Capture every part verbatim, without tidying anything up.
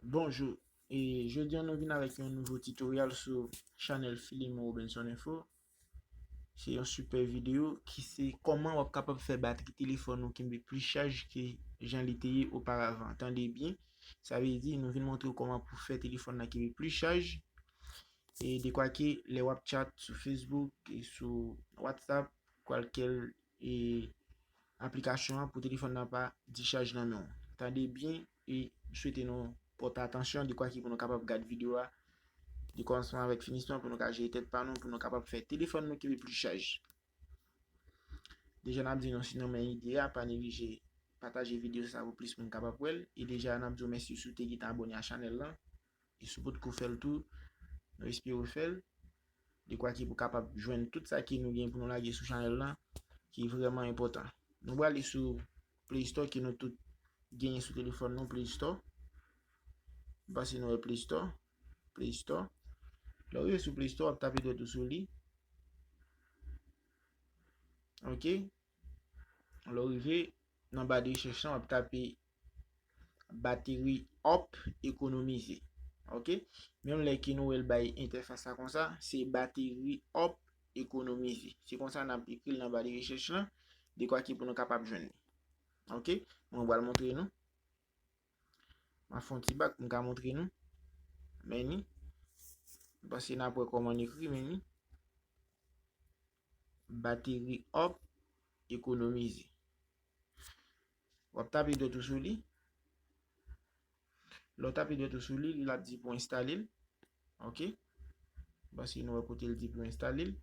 Bonjou, e jodi a nou vin avèk yon nouvo tutorial sou chanèl Filemon Robinson Info. Se yon sipè videyo ki se kòman w ap kapab fè batri telefòn ou kenbe plis chaj ke jan li te ye oparavan. Tande byen, sa vle di nou vin montre w kòman pou fè telefòn nan kenbe plis chaj. E dekwa ke lè w ap chat sou Facebook e sou WhatsApp, kwalkèl e aplikasyon an pou telefòn nan pa dichaj nan men w. Tande byen e m swete nou pòte atansyon dekwa ki pou nou kapab gad videyo a de kòmansman avèk finisman pou nou ka jere tèt pa nou, pou nou kapab fè telefòn nou kenbe plis chaj. Deja n ap di nou si nou renmen ide a, pa neglije pataje videyo sa pou plis moun kapab wè l. E deja n ap di w mèsi si w te gentan abòne a chanèl lan. E si w potko fè l tou, nou espere w fè l. Dekwa ki pou kapab jwenn tout sa ke nou gen pou nou lage sou chanèl lan, ki vrèman enpòtan. Nou prale sou Play Store ke nou tout genyen sou telefòn nou, Play Store. M panse nou wè Play Store. Play Store. Lè w rive sou Play Store, w ap tape dwèt ou sou li. Ok. Lè w rive nan ba de rechèch lan, w ap tape battery up, ekonomize. Ok? Menm lè ke nou wè l bay entèfas la konsa, se battery up, ekonomize. Se konsa n ap ekri l nan ba de rechèch lan, dekwa ki pou nou kapab jwenn li. Ok? Mwen pral montre nou. M ap fè yon ti bak pou m ka montre nou. Men ni. M panse n ap wè kòman n ekri, men ni. Battery up, ekonomize. W ap tape dwèt ou sou li. Lè w tape dwèt ou sou li, l ap di pou w enstale l. Ok? M panse nou wè kote l di pou w enstale l.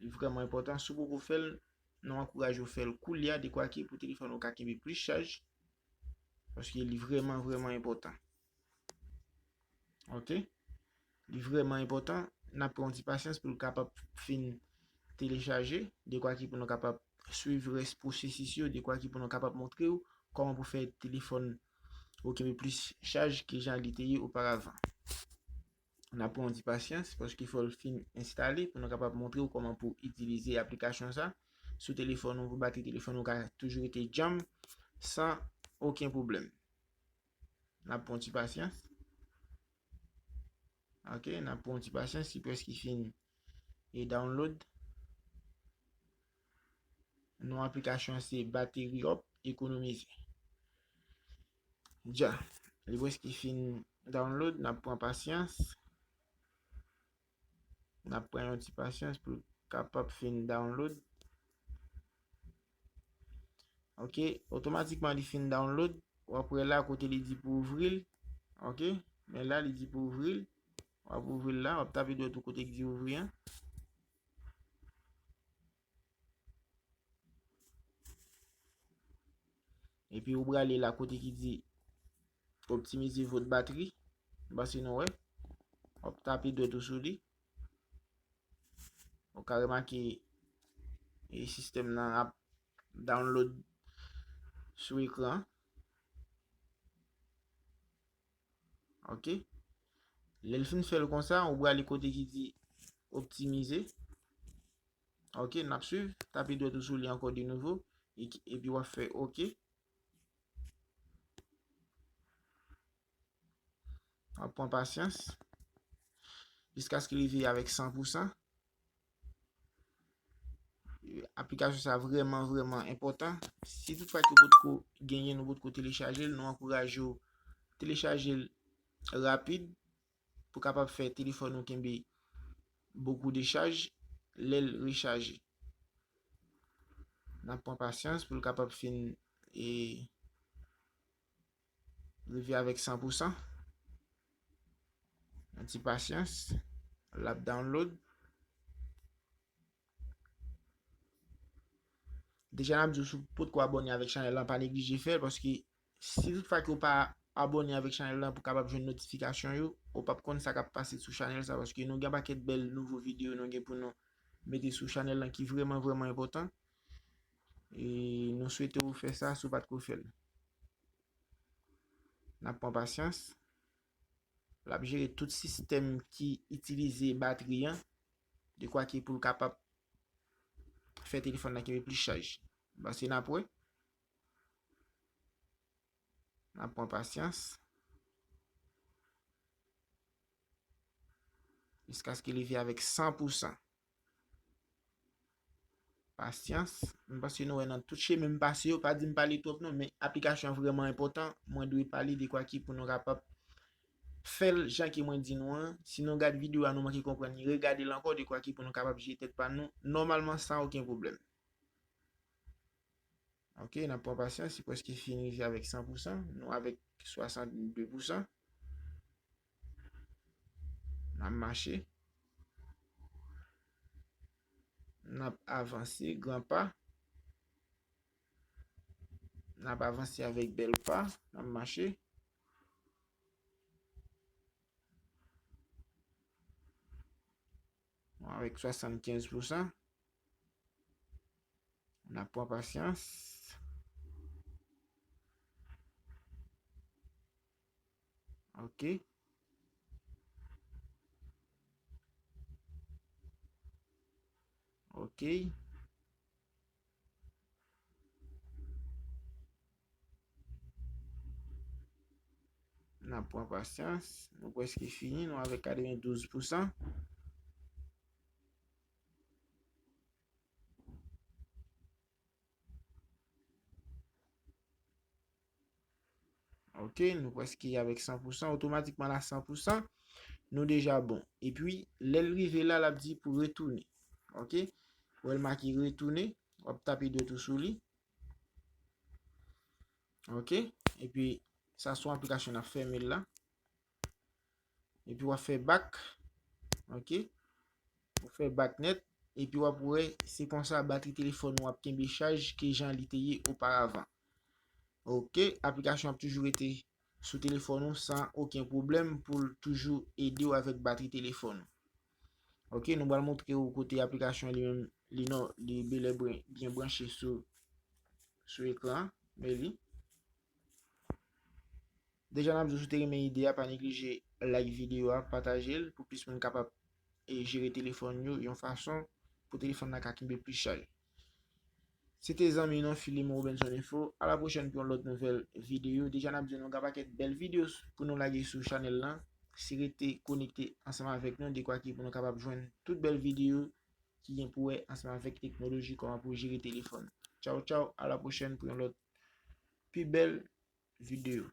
Li vrèman enpòtan. Si w poko fè l, nou ankouraje w fè l koulye a, dekwa ke pou telefòn ou ka kenbe plis chaj. Paske li vrèman, vrèman enpòtan. Ok? Li vrèman enpòtan. N ap pran yon ti pasyans pou l kapab fin telechaje. Dekwa ki pou nou kapab swiv rès pwosesis yo. Dekwa ki pou nou kapab montre w kòman pou fè telefòn ou kenbe plis chaj ke jan li te ye oparavan. N ap pran yon ti pasyans, paske fò l fin enstale pou nou kapab montre w kòman pou itilize aplikasyon sa sou telefòn ou, pou batri telefòn ou ka toujou rete djanm san okenn pwoblèm. N ap pran yon ti pasyans. Ok, n ap pran yon ti pasyans, li prèske fin e download. Non aplikasyon an se Battery Up, ekonomize. Dja, li prèske fin download, n ap pran pasyans. N ap pran yon ti pasyans pou l kapab fin download. Ok, otomatikman li fin download. W ap wè la kote li di pou ouvri l. Ok, men la li di pou ouvri l. W ap ouvri l la, w ap tape dwèt ou kote ki di ouvri an. Epi ou prale la kote ki di optimize vot batri. M panse nou wè. W ap tape dwèt ou sou li. Ou ka remake e sistèm nan ap download sou ekran. Ok. Lè l fin fè l konsa, ou prale kote ki di optimize. Ok, n ap swiv. Tape dwèt ou sou li ankò de nouvo. E ki- epi w ap fè ok. W ap pran pasyans. Jiskaske li rive avèk san pou san. Aplikasyon sa vrèman, vrèman enpòtan. Si toutfwa ke w potko genyen l, ou potko telechaje l, nou ankouraje w telechaje l rapid pou kapab fè telefòn ou kenbe bokou de chaj lè l rechaje. N ap pran pasyans pou l kapab fin e rive avèk san pou san. Yon ti pasyans. L ap download. Deja n ap di w si w potko abòne avèk chanèl lan, pa neglije fè l, paske si toutfwa ke w pa abòne avèk chanèl lan pou kapab jwenn notifikasyon yo, ou p ap konn sa k ap pase sou chanèl sa, paske nou gen yon pakèt bèl nouvo videyo nou gen pou nou mete sou chanèl lan ki vrèman, vrèman enpòtan. E nou swete w fè sa si w pa t ko fè l. N ap pran pasyans. L ap jere tout sistèm ki itilize batri an, dekwa ki pou l kapab fè telefòn nan kenbe plis chaj. Pase n ap wè. N ap pran pasyans. Jiskaske li rive avèk san pou san. Pasyans. M panse nou wè nan tout chemen m pase yo, pa di m pale twòp non, men aplikasyon an vrèman enpòtan. Mwen dwe pale dekwa ki pou nou kapab fè l jan ke mwen di nou an. Si nou gad videyo a, nou manke konprann li, regade l ankò dekwa ki pou nou kapab jere tèt pa nou nòmalman san okenn pwoblèm. Ok, n ap pran pasyans, li prèske fini rive avèk san pou san. Nou avèk swasannde pou san. N ap mache. N ap avanse, gran pa. N ap avanse avèk bèl pa. N ap mache. Bon, avèk swasannkenz pou san. N ap pran pasyans. Ok. Ok. N ap pran pasyans. Nou prèske fini. Nou avèk katrevendouz pou san. Ok, nou prèske avèk san pou san. Otomatikman la san pou san, nou deja bon. Epi, lè l rive la, l ap di pou retounen. Ok? Ou wè l make retounen, w ap tape dwèt ou sou li. Ok? Epi, sa se yon aplikasyon n ap fèmen l la. Epi w ap fè back. Ok? W ap fè back nèt. Epi w ap wè, se konsa batri telefòn ou ap kenbe chaj ke jan li te ye oparavan. Ok? Aplikasyon ap toujou rete sou telefòn ou san okenn pwoblèm pou l toujou ede w avèk batri telefòn ou. Ok? Nou pral montre w kote aplikasyon li menm, li non, li belè byen branche sou, sou ekran an. Men li. Deja n ap di w, si w te renmen ide a, pa neglije like videyo a, pataje l pou plis moun kapab e jere telefòn yo yon fason pou telefòn nan ka kenbe plis chaj. Se te zanmi nou Filemon Robinson Info. A la pwochèn pou yon lòt nouvèl videyo. Deja n ap di w, nou gen pakèt bèl videyo pou nou lage sou chanèl lan. Si rete konekte ansanm avèk nou, dekwa ki pou nou kapab jwenn tout bèl videyo ki gen pou wè ansanm avèk teknoloji, kòman pou jere telefòn. Tchaw, tchaw, a la pwochèn pou yon lòt pi bèl videyo.